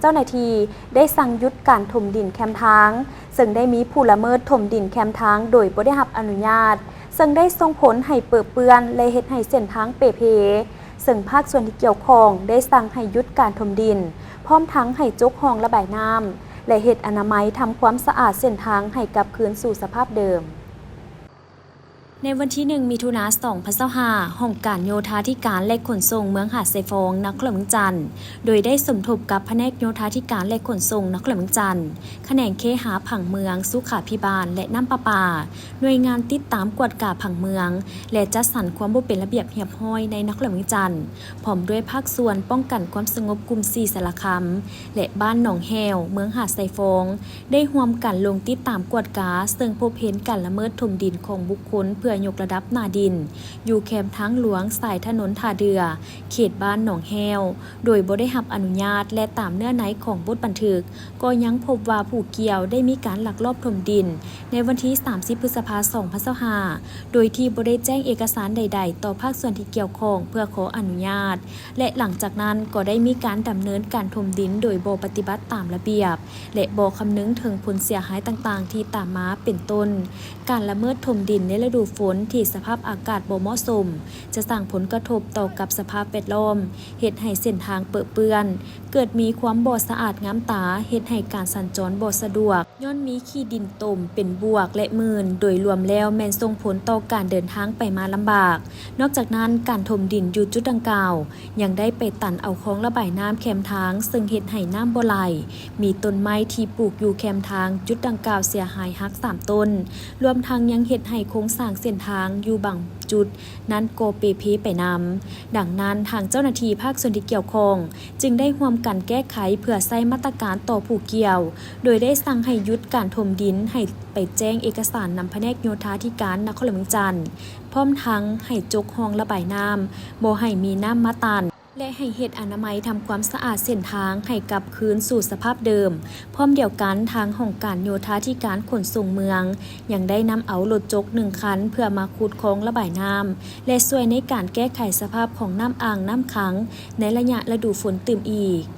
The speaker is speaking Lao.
ເຈົ້າໜ້າທີ່ໄດ້ສັ່ງຢຸດການຖົມດິນແຄມທາງ, ເຊິ່ງໄດ້ມີຜູ້ລະເມີດຖົມດິນແຄມທາງໂດຍບໍ່ໄດ້ຮັບອະນຸຍາດ, ເຊິ່ງໄດ້ສົ່ງຜົນໃຫ້ເປິເປື້ອນ ແລະ ເຮັດໃຫ້ເສັ້ນທາງເປ່ເພ, ເຊິ່ງພາກສ່ວນທີ່ກ່ຽວຂ້ອງໄດ້ສັ່ງໃຫ້ຢຸດການຖົມດິນ, ພ້ອມທັງໃຫ້ຈົກຮ່ອງລະບາຍນ້ຳ ແລະ ເຮັດອະນາໄມທຳຄວາມສະອາດເສັ້ນທາງໃຫ້ກັບຄືນສູ່ສະພາບເດີມ. ໃນວັນທີໜຶ່ງ ມິຖຸນາ ສອງພັນຊາວຫ້າ, ຫ້ອງການໂຍທາທິການ ແລະ ຂົນສົ່ງເມືອງຫາດຊາຍຟອງ ນະຄອນຫຼວງວຽງຈັນ ໂດຍໄດ້ສົມທົບກັບພະແນກໂຍທາທິການ ແລະ ຂົນສົ່ງນະຄອນຫຼວງວຽງຈັນ, ຂະແໜງເຄຫະຜັງເມືອງ, ສຸຂາພິບານ ແລະ ນ້ຳປະປາ, ໜ່ວຍງານຕິດຕາມກວດກາຜັງເມືອງ ແລະ ຈັດສັນຄວາມບໍ່ເປັນລະບຽບຮຽບຮ້ອຍໃນນະຄອນຫຼວງວຽງຈັນ, ພ້ອມດ້ວຍພາກສ່ວນປ້ອງກັນຄວາມສະຫງົບກຸ່ມສີ່ສາລະຄຳ ແລະ ບ້ານໜອງແຫ້ວ ເມືອງຫາດຊາຍຟອງ ໄດ້ຮ່ວມກັນລົງຕິດຕາມກວດກາ, ເຊິ່ງພົບເຫັນການລະເມີດຖົມດິນຂອງບຸກຄົນເພື່ອຍົກລະດັບໜ້າດິນ ຢູ່ແຄມທາງຫຼວງສາຍຖະໜົນທ່າເດື່ອ ເຂດບ້ານໜອງແຫ້ວ ໂດຍບໍ່ໄດ້ຮັບອະນຸຍາດ ແລະ ຕາມເນື້ອໃນຂອງບົດບັນທຶກ ກໍຍັງພົບວ່າຜູ້ກ່ຽວໄດ້ມີການລັກລອບຖົມດິນໃນວັນທີສາມສິບ ພຶດສະພາ ສອງພັນຊາວຫ້າ ໂດຍທີ່ບໍ່ໄດ້ແຈ້ງເອກະສານໃດໆຕໍ່ພາກສ່ວນທີ່ກ່ຽວຂ້ອງເພື່ອຂໍອະນຸຍາດ ແລະ ຫຼັງຈາກນັ້ນກໍໄດ້ມີການດຳເນີນການຖົມດິນໂດຍບໍ່ປະຕິບັດຕາມລະບຽບ ແລະ ບໍ່ຄຳນຶງເຖິງຜົນເສຍຫາຍຕ່າງໆທີ່ຕາມມາ ເປັນຕົ້ນ ການລະເມີດຖົມດິນໃນລະດູຝົນທີ່ສະພາບອາກາດບໍ່ເໝາະສົມ ຈະສ້າງຜົນກະທົບຕໍ່ກັບສະພາບແວດລ້ອມ, ເຮັດໃຫ້ເສັ້ນທາງເປິເປື້ອນ, ເກີດມີຄວາມບໍ່ສະອາດງາມຕາ, ເຮັດໃຫ້ການສັນຈອນບໍ່ສະດວກ ຍ້ອນມີຂີ້ດິນຕົມເປັນບວກ ແລະ ມື່ນ, ໂດຍລວມແລ້ວແມ່ນສົ່ງຜົນຕໍ່ການເດີນທາງໄປມາລຳບາກ. ນອກຈາກນັ້ນ, ການຖົມດິນຢູ່ຈຸດດັ່ງກ່າວ ຍັງໄດ້ໄປຕັນເອົາຄອງລະບາຍນ້ຳແຄມທາງ, ເຊິ່ງເຮັດໃຫ້ນ້ຳບໍ່ໄຫຼ, ມີຕົ້ນໄມ້ທີ່ປູກຢູ່ແຄມທາງຈຸດດັ່ງກ່າວເສຍຫາຍຫັກສາມຕົ້ນ, ລວມທັງຍັງເຮັດໃຫ້ໂຄງສ້າງເສັ້ນທາງຢູ່ບາງຈຸດນັ້ນກໍເປ່ເພໄປນຳ. ດັ່ງນັ້ນ, ທາງເຈົ້າໜ້າທີ່ພາກສ່ວນທີ່ກ່ຽວຂ້ອງ ຈຶ່ງໄດ້ຮ່ວມກັນແກ້ໄຂເພື່ອໃຊ້ມາດຕະການຕໍ່ຜູ້ກ່ຽວ, ໂດຍໄດ້ສັ່ງໃຫ້ຢຸດການຖົມດິນ, ໃຫ້ໄປແຈ້ງເອກະສານນຳພະແນກໂຍທາທິການນະຄອນຫຼວງວຽງຈັນ, ພ້ອມທັງໃຫ້ຈົກຮ່ອງລະບາຍນ້ຳ, ບໍ່ໃຫ້ມີນ້ຳມາຕັນ ແລະ ໃຫ້ເຮັດອະນາໄມທຳຄວາມສະອາດເສັ້ນທາງໃຫ້ກັບຄືນສູ່ສະພາບເດີມ. ພ້ອມດຽວກັນ, ທາງຫ້ອງການໂຍທາທິການຂົນສົ່ງເມືອງ ຍັງໄດ້ນຳເອົາລົດຈົກໜຶ່ງຄັນເພື່ອມາຂຸດຄອງລະບາຍນ້ຳ ແລະ ຊ່ວຍໃນການແກ້ໄຂສະພາບຂອງນ້ຳອ່າງນ້ຳຂັງໃນໄລຍະລະດູຝົນຕື່ມອີກ.